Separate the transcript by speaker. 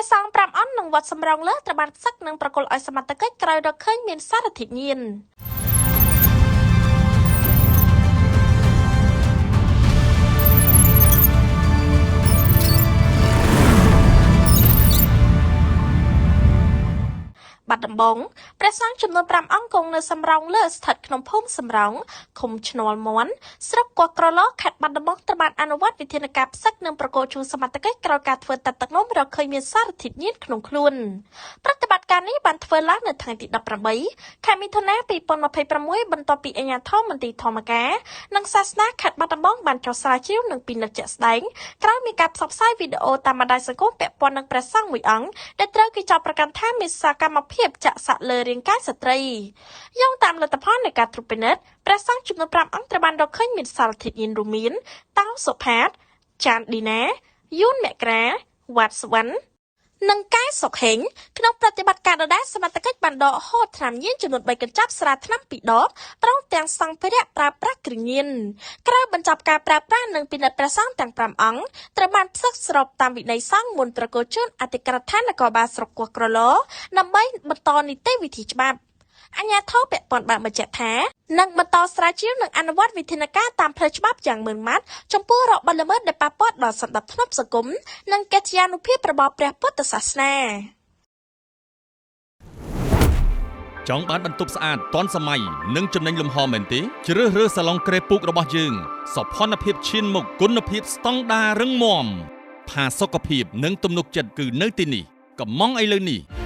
Speaker 1: ព្រះសង្ឃ5អង្គនិងវត្តសំរោងលើត្រូវបានផ្សឹកនិងប្រគល់ឲ្យសមត្ថកិច្ចក្រោយរកឃើញមានសារធាតុញៀនបាត់ដំបងព្រះសង្ឃចំនួន5អង្គគង់នៅសំរោងលើស្ថិតក្នុងភូមិសំរោងឃុំឈ្នាល់មន់ស្រុកកោះក្រឡខេត្តបាត់ដំបងត្រូវបានអនុវត្តវិធានការផ្សឹកនិងប្រគល់ជូនសមត្ថកិច្ចក្រោយការធ្វើតេស្តទឹកនោមរកឃើញមានសារធាតុញៀនក្នុងខ្លួនប្រតិបត្តិការនេះបានធ្វើឡើងនៅថ្ងៃទី18ខែមិថុនា2026បន្ទាប់ពីអាជ្ញាធរមន្ទីរធម្មការនិងសាសនាខេត្តបាត់ដំបងបានចុះស្រាវជ្រាវនិងពិនិត្យជាក់ស្ដែងក្រោយមានការផ្សព្វផ្សាយវីដេអូតាមបណ្ដាញសង្គមពាក់ព័ន្ធនឹងព្រះសង្ឃមួយអង្គដែលត្រូវគេចោទប្រកាន់ថាមានសកម្មភាពចាក់សាក់លើរាងកាយស្ត្រីយោងតាមលទ្ធផលនៃការត្រួតពិនិត្យព្រះសង្ឃចំនួន5អង្គត្រូវបានរកឃើញមានសារធាតុញៀនរួមមានតោសុផាតចានឌីណាយូនមករាវ៉ាត់សវណ្ណនិងកែសុកហេងក្នុងប្រតិបត្តិការដដែលសមត្ថកិច្ចបានដកហូតថ្នាំញៀនចំនួន3កញ្ចប់ស្រាថ្នាំ2ដបព្រមទាំងសម្ភារៈប្រើប្រាស់គ្រឿងញៀនក្រោយបញ្ចប់ការប្រើប្រាស់និងពិនិត្យព្រះសង្ឃទាំង5អង្គត្រូវបានផ្សឹកស្របតាមវិន័យសង្ឃមុនប្រគល់ជូនអធិការដ្ឋាននគរបាលស្រុកកោះក្រឡដើម្បីបន្តនីតិវិធីច្បាប់អាជ្ញាធរពាក់ព័ន្ធបានបញ្ជាក់ថានឹងបន្តស្រាវជ្រាវនិងអនុវត្តវិធានការតាមផ្លូវច្បាប់យ៉ាងម៉ឺងម៉ាត់ចំពោះរាល់បទល្មើសដែលប៉ះពាល់ដល់សណ្ដាប់ធ្នាប់សង្គមនិងកិត្យានុភាពរបស់ព្រះពុទ្ធសាសនា
Speaker 2: ចង់បានបន្ទប់ស្អាតទាន់សម័យនិងចំណេញលំហមែនទេជ្រើសរើសសាឡុងក្រេពូករបស់យើងសោភ័ណភាពឈានមុខគុណភាពស្តង់ដាររឹងមាំផាសុកភាពនិងទំនុកចិត្តគឺនៅទីនេះកំងឥឡូវនេះ។